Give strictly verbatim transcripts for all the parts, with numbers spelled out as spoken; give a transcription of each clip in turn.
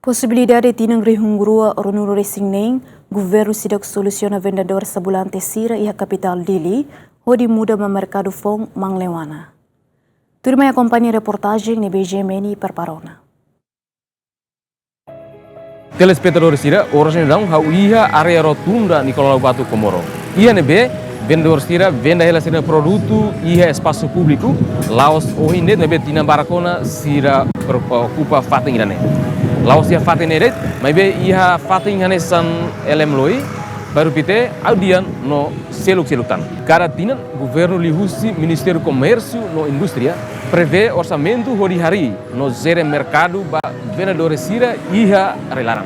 Posibilidade tinan rihun rua ruanulu-resin-neen, governu seidauk solusiona vendedór ambulante sira iha kapitál Dili, hodi muda ba merkadu foun Manleuana. Tuirmai akompaña reportajen ne'ebé G M N prepara ona. Telespetadór sira, oras ne'e daudaun ha'u iha área rotunda Nicolau Lobato Comoro. Iha ne'ebé vendedór sira venda hela sira-nia produtu iha espasu públiku, la'ós ohin de'it maibé tinan barak ona sira per-, okupa fatin ida-ne'e. La'ós iha fatin ne'e de'it, maibé iha fatin hanesan L M Loi, Bairru Pité, Audian no seluk-seluk tan. Kada tinan, governu liuhusi Ministériu Komérsiu no Indústria prevee orsamentu hodi harii no jere merkadu ba vendedór sira iha rai-laran.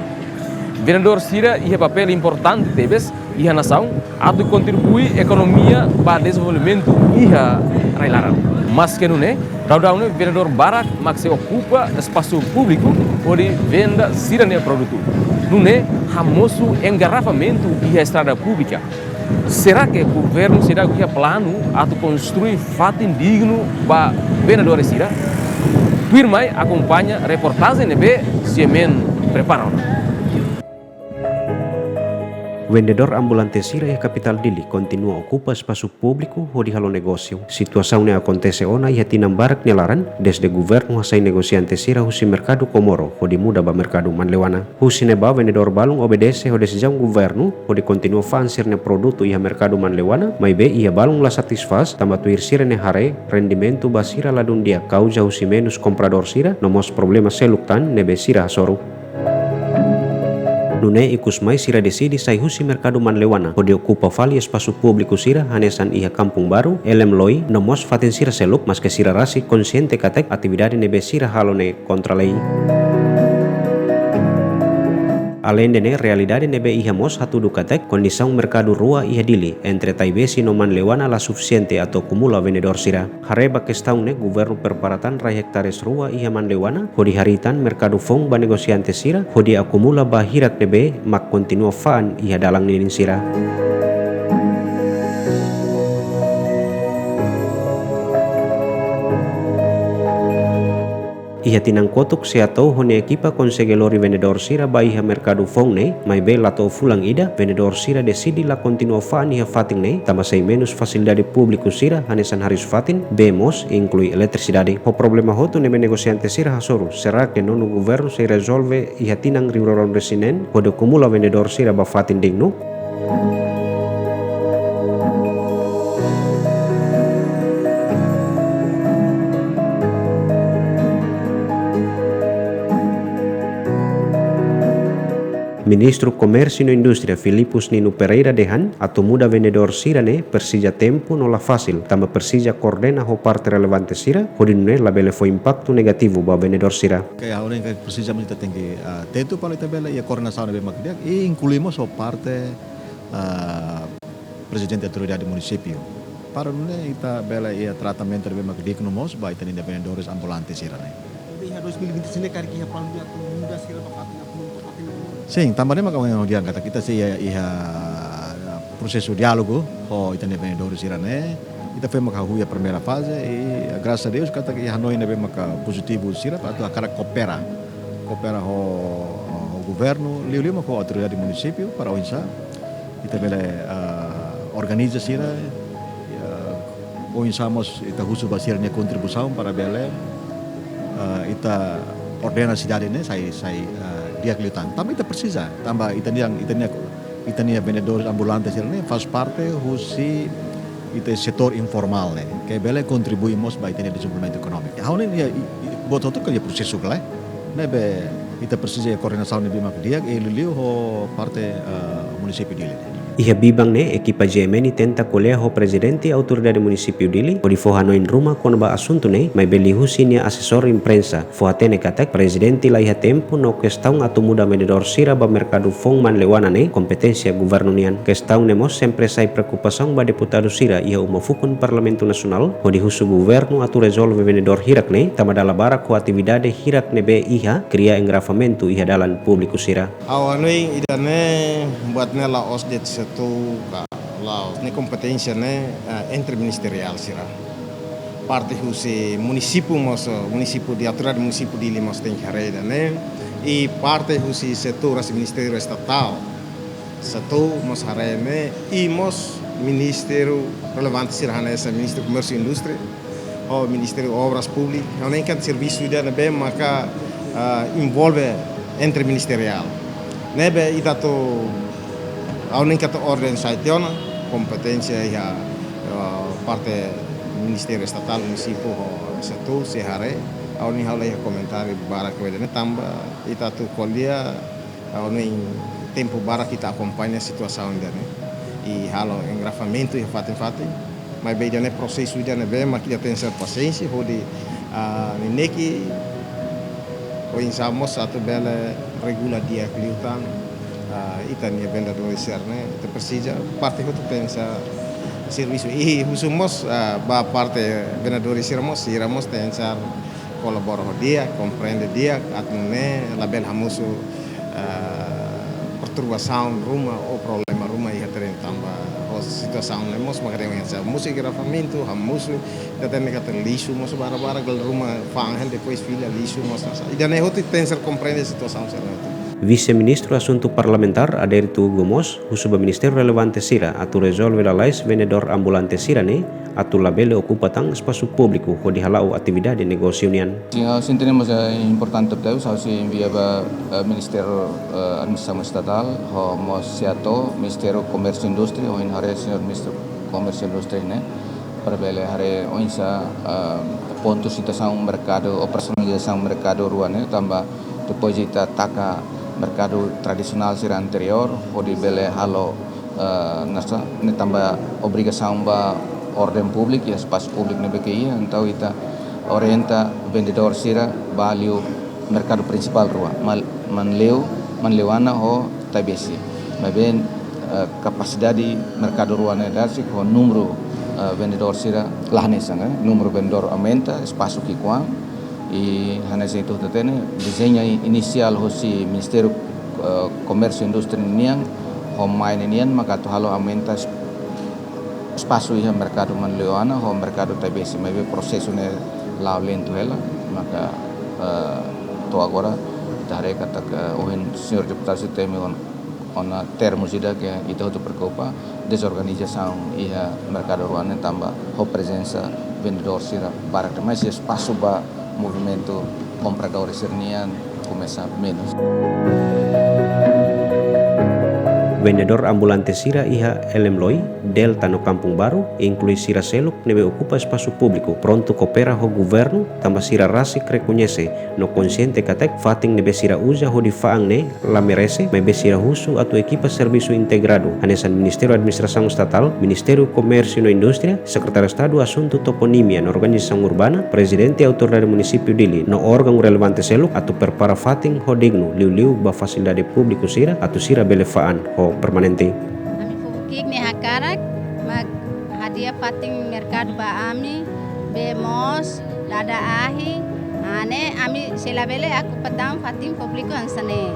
Vendedór sira iha papél importante tebes iha nasaun atu kontribui ekonomia ba dezenvolvimentu iha rai-laran. Maske nune'e, daudaun ne'e vendedór barak mak sei okupa espasu públiku hodi venda sira-nia produtu. Nune'e hamosu engarrafamentu iha estrada públika. Será que governu seidauk iha planu atu konstrui fatin dignu ba vendedór sira? Tuirmai akompaña reportajen ne'ebé G M N prepara ona. Vendedór ambulante sira iha kapitál Dili kontinua okupa espasu públiku hodi halo negósiu. Situasaun ne'e akontese ona iha tinan barak nia laran, dezde governu hasai negosiante sira husi merkadu Comoro hodi muda ba merkadu Manleuana. Husi ne'ebá vendedór balun obedese ho desizaun governu hodi kontinua fa'an sira-nia produtu iha merkadu Manleuana, maibé iha balun la satisfás tanba tuir sira-nia haree rendimentu ba sira ladún di'ak kauza husi menus kompradór sira no mós problema seluk tan ne'ebé sira hasoru. Nune'e ikus mai sira deside sai husi merkadu Manleuana hodi okupa fali espasu públiku sira hanesan iha Kampung Baru, L M Loi no mós fatin sira seluk, maske sira rasik konsiente katak atividade ne'ebé sira halo ne'e kontra lei. Aleinde ne'e, realidade ne'ebé iha mós hatudu katak kondisaun merkadu rua iha Dili, entre Taibesi no Manleuana la sufisiente atu akumula vendedór sira. Haree ba kestaun ne'e, governu prepara tan rai ektares rua iha Manleuana hodi harii tan merkadu foun ba negosiante sira hodi akumula ba hirak ne'ebé mak kontinua fa'an iha dalan ninin sira. Iha tinan kotuk, SEATOU ho nia ekipa konsege lori vendedór sira ba iha merkadu foun ne'e, maibé la to'o fulan ida, vendedór sira deside la kontinua fa'an iha fatin ne'e, tanba sai menus fasilidade públiku sira hanesan hariis-fatin, bee mós, inklui eletrisidade. Ho problema hotu ne'ebé negosiante sira hasoru, será que nonu governu sei rezolve iha tinan rihun rua ruanulu-resin-neen hodi akumula vendedór sira ba fatin dignu? Ministru Komérsiu no Indústria, Filipus Nino Pereira, dehan atu muda vendedór sira-ne'e presiza tempu no la fasil, tanba presiza koordena ho parte relevante sira, hodi nune'e labele fó impaktu negativu ba vendedór sira. Ke ha'u hanoin ke presiza mak ita tenke, ah, atentu para ita bele iha koordenasaun ne'ebé mak di'ak, i inklui mós ho parte, ah, prezidente autoridade munisípiu. Para nune'e ita bele iha tratamentu ne'ebé mak dignu mós ba ita-nia vendedores ambulante sira-ne'e. Iha dois mil e vinte e cinco ne'e karik iha planu atu muda sira ba fatin, atu muda fatin. Sin, tanba ne'e mak ha'u dehan katak ita sei iha, iha prosesu diálogu ho ita-nia vendedores sira-ne'e. Ita foin mak hahú iha primeira faze i, graças a Deus, katak iha hanoin ne'ebé maka pozitivu sira, atu hakarak koopera. Koopera ho, ho governu, liuliu mak ho autoridade munisípiu, para oinsá ita bele, ah, organiza sira, ah, oinsá mós ita husu ba sira-nia kontribuisaun para bele, ah, ita ordena sidade ne'e sai, sai, ah, di'ak liután. Tanba ita presiza, tanba ita-nia, ita-nia, ita-nia vendedores ambulante sira-ne'e faz parte husi ita setór informál ne'e, ke bele kontribui mós ba ita-nia dezenvolvimentu ekonómiku. Ha'u hanoin iha, i, i, buat hotu-hotu iha prosesu kala, ne'ebé ita presiza iha koordenasaun ne'ebé mak di'ak, i liuliu ho parte, eh, munisípiu Dili. Iha biban ne'e, ekipa G M N tenta ko'alia ho prezidente autoridade munisípiu Dili, hodi fó hanoin ruma kona-ba asuntu ne'e, maibé liuhusi nia asesór imprensa fó-hatene katak prezidente la iha tempu no kestaun atu muda vendedór sira ba merkadu foun Manleuana ne'e kompeténsia governu nian. Kestaun ne'e mós sempre sai preokupasaun ba deputadu sira iha uma fukun Parlamentu Nasionál, hodi husu governu atu rezolve vendedór hirak ne'e, tanba dala barak ho atividade hirak ne'ebé iha kria engarrafamentu iha dalan públiku sira. Ha'u hanoin ida-ne'e buat ne'e la'ós de'it SEATOU ka la'ós, ne'e kompeténsia ne'e, eh, entre ministeriál sira. Parte husi munisípiu mós, munisípiu di autoridade munisípiu Dili mós tenke haree ida-ne'e. I parte husi setór husi Ministériu Estatál, setór mós haree ne'e, i mós ministériu relevante sira hanesan Ministériu Komérsiu Indústria, ho Ministériu Obras Públikas, ha'u hanoin katak servisu ida ne'ebé maka, ah, envolve entre ministeriál. Ne'ebé ita atu, ha'u hanoin katak orden sai tiha ona, kompeténsia iha, ah, parte Ministériu Estatál, munisípiu ho setór sei haree, ha'u hanoin ha'u la iha komentáriu barak ba ida-ne'e tanba ita atu ko'alia, ha'u hanoin tempu barak ita akompaña situasaun ida-ne'e. I halo engarrafamentu iha fatin-fatin. Maibé ida-ne'e prosesu ida ne'ebé mak ita tenke ser pasiénsia hodi, ah, neineik oinsá mós atu bele regula di'ak liután, ah, ita-nia vendedór sira-ne'e, ita presiza parte hotu tenke servisu. I husu mós, ah, ba parte vendedór sira mós, sira mós tenke kolabora ho di'ak, komprende di'ak, atu nune'e labele hamosu, eh, perturbasaun ruma ou problema ruma iha terrenu tanba ho situasaun ne'e mós mak ita haree hanesan hamosu engarrafamentu, hamosu, ita hatene katak lixu mós barak-barak, dala ruma fa'an hela depois fila lixu mós hanesan. Ida-ne'e hotu tenke komprende situasaun sira hotu. Vise-Ministru Asuntu Parlamentár, Adérito Hugo mós husu ba ministériu relevante sira atu rezolve lalais vendedór ambulante sira-ne'e, atu labele okupa tan espasu públiku hodi hala'o atividade negósiu nian. Sin, ha'u sei hatene mós, eh, importante tebes, ha'u sei envia ba, eh, Ministériu, eh, Administrasaun Estatál, ho mós SEATOU, Ministériu Komérsiu Indústria, ohin haree Señór Ministru Komérsiu Indústria ne'e, para bele haree oinsá, eh, pontu situasaun merkadu, operasionalizasaun merkadu rua ne'e, tanba depois ita taka merkadu tradisionál sira anteriór, hodi bele halo, eh, nasa, ne'e tanba obrigasaun ba orden públiku, iha espasu públiku ne'ebé ke iha, entaun ita orienta vendedór sira ba liu merkadu prinsipál rua, Mal-, Manleu, Manleuana ho Taibesi. Maibé, eh, kapasidade merkadu rua ne'e rasik ho númeru, eh, vendedór sira la hanesan, eh, númeru vendedór aumenta, espasu ki'ikoan, i hanesan ita hatene, dezeñu inisiál husi Ministériu, eh, Komérsiu Indústria nian, ho MAI nian, maka atu halo aumenta es-, espasu iha merkadu Manleuana, ho merkadu Taibesi, maibé prosesu ne'e la'o lentu hela, maka, eh, to'o agora, ita haree katak, eh, ohin señór deputadu sei temi ona, ona termus ida ke ita hotu preokupa, dezorganizasaun iha merkadu rua ne'e tanba ho prezensa vendedór sira barak demais, i espasu ba movimentu kompradór sira-nian komesa menus. Vendedór ambulante sira iha Elemloi, Delta no Kampung Baru, inklui sira seluk ne'ebé okupa espasu públiku, prontu koopera ho governu, tanba sira rasik rekoñese no konxiente katak fatin ne'ebé sira uza hodi fa'an ne'e la merese, maibé sira husu atu ekipa servisu integradu, hanesan Ministériu Administrasaun Estatál, Ministériu Komérsiu no Indústria, Sekretáriu Estadu Asuntu Toponímia no Organizasaun Urbana, Prezidente Autoridade Munisípiu Dili, no órgaun relevante seluk atu prepara fatin ho dignu, liuliu ba fasilidade públiku sira, atu sira bele fa'an ho permanente. Ami fufuki'ik ne'e hakarak, mak hadi'a fatin merkadu ba ami, bee moos, lada ahi, ah, ne'e ami sei labele okupa tan fatin públiku hanesan ne'e.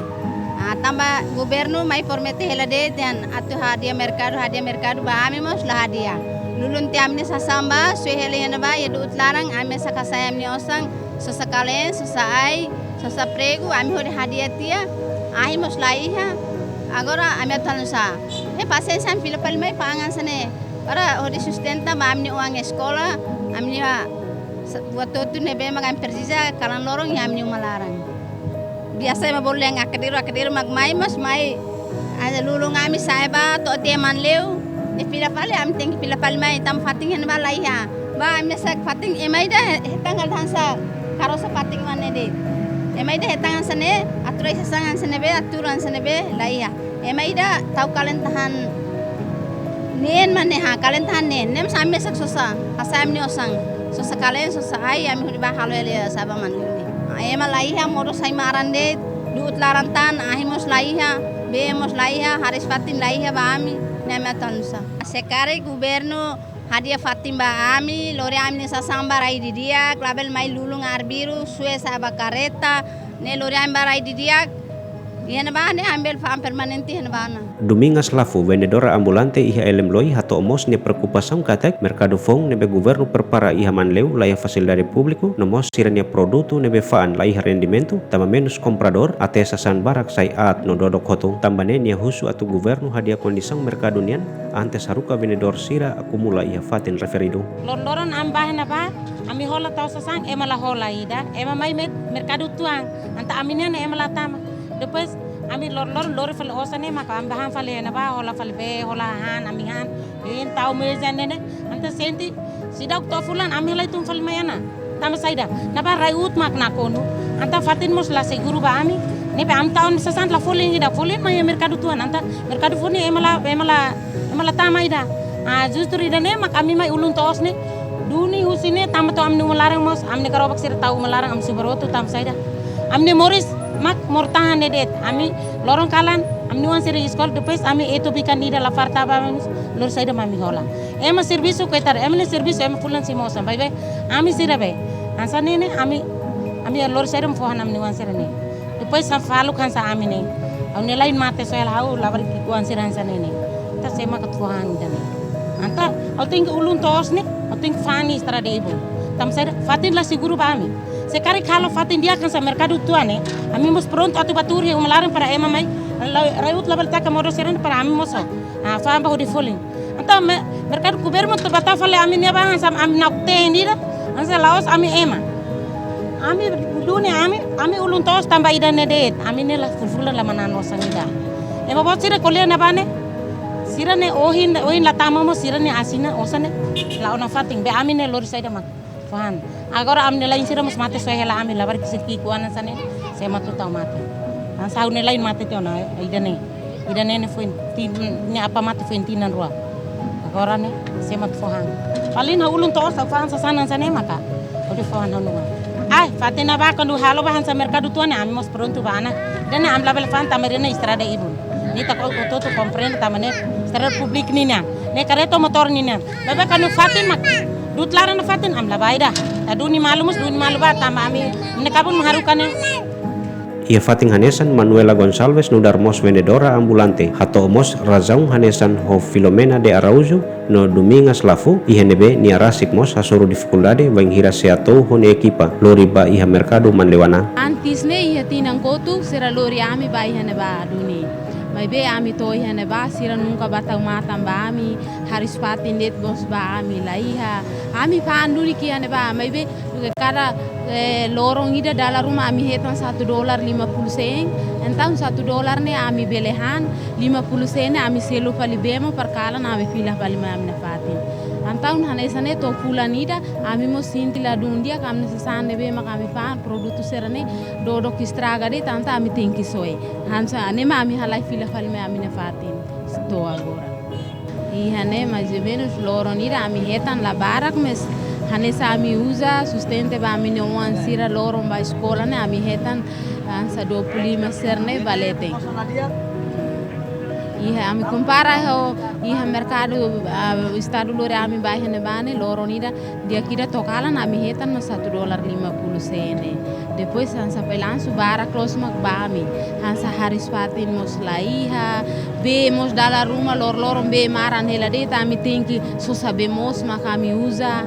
Ah, tanba governu mai promete hela de'it dehan atu hadi'a merkadu, hadi'a merkadu ba ami mós la hadi'a. Lulun tiha ami-nia sasán bá, soe hela iha ne'ebá, iha du'ut laran, ami mesak hasai ami-nia osan, sosa kaleen, sosa ai, sosa pregu, ami hodi hadi'a tiha, ahi mós la iha, agora ami atu halo nusá. Ne'e pasiénsia ami fila fali mai fa'an hanesan ne'e. Para hodi sustenta ba ami-nia oan eskola, ami-nia sa-, buat hotu ne'ebé mak ami presiza, kalan loron iha ami-nia uma laran. Biasa ema bolu dehan akadero, akadero mak mai, mas mai, ah, lulun ami sa'e bá, to'o tiha Manleu, ne'e fila fali, ami tenke fila fali mai, tanba fatin iha ne'ebá la iha. Bá, ami mesak fatin, ema ida he-, hetan hal hanesan, karosa fatin wan ne'e de'it. Ema ida hetan hanesan ne'e, atur ai sasán hanesan ne'ebé, atur hanesan ne'ebé, la iha. Ema ida tau kaleen tahan neen mak ne'e, ha, kaleen tahan neen. Ne'e mós ami mesak sosa, hasai ami-nia osan. Sosa kaleen, sosa ai, ami hodi bá halo hela iha sa'e bá Manleu ne'e. Ah, ema la iha, modo sai maran de'it, du'ut laran tan, ahi mós la iha, bee moos la iha, hariis fatin la iha ba ami, ne'e ami atu halo nusá. Se karik governu hadi'a fatin ba ami, lori ami-nia sasán bá rai didi'ak, labele mai lulun arbiru, soe sa'e bá karreta, ne'e lori ami bá rai didi'ak, Iha ne'ebá ne'e ami bele fa'an permanente iha ne'ebá ona. Domingas Lafu, vendedora ambulante iha Elem Loi, hato'o mós nia preokupasaun katak merkadu foun ne'ebé governu prepara iha Manleu, la iha fasilidade públiku, no mós sira-nia produtu ne'ebé fa'an la iha rendimentu, tanba menus kompradór, até sasán barak sai aat no dodok hotu. Tanba ne'e nia husu atu governu hadi'a kondisaun merkadu nian, antes haruka vendedór sira akumula iha fatin referidu. Lor-loron ami bá iha ne'ebá, ami hola tau sasán, ema la hola ida, ema mai mer-, merkadu tuan, entaun ami-nian ema la tama. Depois, ami lor-loron lori fali osan ne'e, maka ami bá han fali iha ne'ebá, hola fali bee, hola hahán, ami han, hein tau meza ne'e ne'e, entaun sente, seidauk to'o fulan, ami halai tun fali mai ona. Tanba saida, ne'ebá rai-uut mak nakonu, entaun fatin mós la seguru ba ami, ne'ebé ami tau sasán la folin ida, folin mai iha merkadu tuan, entaun merkadu foun ne'e ema la, ema la, ema la tama ida. Ah, justru ida-ne'e mak ami mai ulun toos ne'e, duni husi ne'e tama to'o ami-nia uma laran mós, ami-nia karobak sira tau uma laran, ami subar hotu tanba saida. Ami-nia moris mak mortahan ne'e de'it. Ami loron kalan, ami-nia oan sira eskola, depois ami etu bikan ida la farta ba ami, lori saida mak ami hola. Ema servisu koitadu, ema ne'e servisu, ema fulan simu osan, baibain. Ami sira be. Hanesan ne'e ne'e, ami, ami lori saida mak fó han ami-nia oan sira ne'e. Depois sa faluk hanesan ami ne'e. Ha'u-nia la'en mate soe hela ha'u labarik ki'ik-oan sira hanesan ne'e ne'e. Entaun sé mak atu fó han ida-ne'e. Entaun ha'u tenke ulun toos ne'e, ha'u tenke fa'an iha estrada ibun. Tanba saida fatin la seguru ba ami. Se karik halo fatin di'ak hanesan merkadu tuan ne'e, ami mós prontu atu bá tuur iha uma laran para ema mai. Rai-, rai-uut labele taka modo sira ne'e para ami mós. Ah, fa'an ba hodi folin. Entaun me-, merkadu governu atu bá tau fali ami-nia bá hanesan ami nakukun ida, hanesan la'ós ami ema. Ami duni ami, ami ulun toos tanba ida-ne'e de'it, ami ne'e la fulan-fulan la manán osan ida. Ema boot sira ko'alia ne'ebá ne'e, sira ne'e ohin, ohin la tama mós sira ne'e asina osan ne'e, la ona fatin, be ami ne'e lori saida mak fó han. Agora ami-nia la'en sira mós mate soe hela ami labarik ki'ik-oan hanesan ne'e, sé mak atu tau mate. Hanesan ha'u-nia la'en mate tiha ona ida-ne'e. Ida-ne'e ne'e foin tin, nia apá mate foin tinan rua. Agora ne'e, sé mak atu fó han. Paling ha'u ulun toos ha'u fó han sasán hanesan ne'e maka hodi fó han ha'u-nia uma. Ai, fatin ne'ebá kuandu halo bá hanesan merkadu tuan ne'e, ami mós prontu bá ona. Ida-ne'e ami labele fa'an tanba ida-ne'e estrada ibun. Ne'e ita ko-, hotu-hotu komprende tanba ne'e estrada públiku ninian. Ne'e kareta motór ninian. Baibain kuandu fatin mak du'ut laran ona fatin ami la bá ida. Ita duni malu mós, duni malu bá tanba ami ne'e kabun mak haruka ne'e. Iha fatin hanesan Manuela Gonçalves nu'udar mós vendedora ambulante, hato'o mós razaun hanesan ho Filomena de Araújo no Domingas Lafu, iha ne'ebé nia rasik mós hasoru difikuldade bainhira sei atu ho nia ekipa lori bá iha merkadu Manleuana. Antes ne'e iha tinan kotuk sira lori ami bá iha ne'ebá duni. Maibé ami to'o iha ne'ebá sira nunka bá tau matan ba ami, hariis-fatin de'it mós ba ami la iha. Ami fa'an duni iha ne'ebá, maibé kada, eh, loron ida dala ruma ami hetan satu dolar lima puluh sen. Entaun satu dolar ne'e ami bele han, lima puluh sen ne'e ami selu fali bee mós para kalan ami fila fali mai ami-nia fatin. Entaun hanesan ne'e to'o fulan ida, ami mós sente ladún di'ak, ami-nia sasán ne'ebé mak ami fa'an, produtu sira ne'e dodok estraga de'it, entaun ami tenke soe. Hanesan ne'e mak ami halai fila fali mai ami-nia fatin to'o agora. Iha ne'e mais ou menus loron ida ami hetan la barak, mais hanesan ami uza, sustenta ba ami-nia oan sira loron bá eskola ne'e ami hetan hanesan dua puluh lima sen ne'e ba leten. Iha ami kompara ho iha merkadu, ah, estadu lori ami bá iha ne'ebá ne'e loron ida di'ak ida to'o kalan ami hetan mak satu dolar lima puluh sen ne'e. Depois hanesan pailansu barak loos mak ba ami. Hanesan hariis-fatin mós la iha, bee mós dala ruma lor-loron bee maran hela de'it, ami tenke sosa bee moos mak ami uza.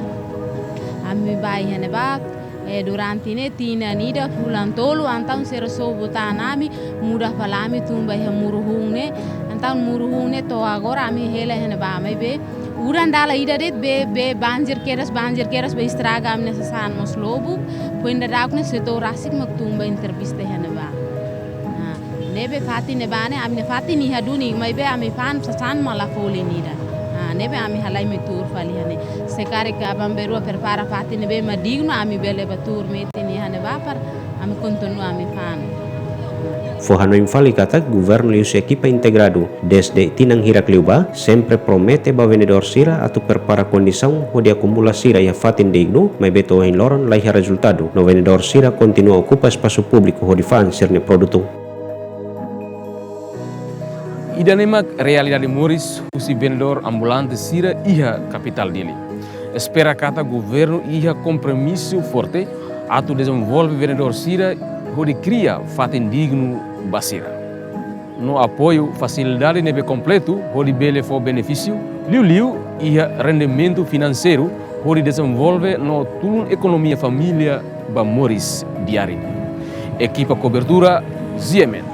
Ami bá iha ne'ebá, eh, durante ne'e tinan ida fulan tolu, entaun sira sobu tan ami, muda fali ami tun ba iha Muru-hun ne'e. Entaun Muru-hun ne'e to'o agora ami hela iha ne'ebá, maibé udan dala ida de'it bee, bee banjir kedas, banjir kedas bee estraga ami-nia sasán mós lubuk. Foin daudauk ne'e setór rasik mak tun ba entrevista iha ne'ebá. Ah, ne'ebé fatin ne'ebá ne'e, ami-nia fatin iha duni, maibé ami fa'an sasán mak la folin ida. Ah, ne'ebé ami halai mai tuur fali iha ne'e. Se karik aban-bainrua prepara fatin ne'ebé mak dignu, ami bele bá tuur metin iha ne'ebá para ami kontinua ami fa'an. Fó hanoin fali katak governu liuhusi ekipa integradu dezde tinan hirak liubá sempre promete ba vendedór sira atu prepara kondisaun hodi akumula sira iha fatin dignu, maibé to'o ohin loron la iha rezultadu, no vendedór sira kontinua okupa espasu públiku hodi fa'an sira-nia produtu. Ida-ne'e mak realidade moris husi vendedór ambulante sira iha kapitál Dili. Espera katak governu iha kompromisu forte atu dezenvolve vendedór sira hodi kria fatin dignu ba sira. no apoiu fasilidade ne'ebé kompletu hodi bele fó benefísiu, liuliu iha rendimentu finanseiru hodi dezenvolve no tulun ekonomia família ba moris diáriu. Ekipa kobertura, G M N.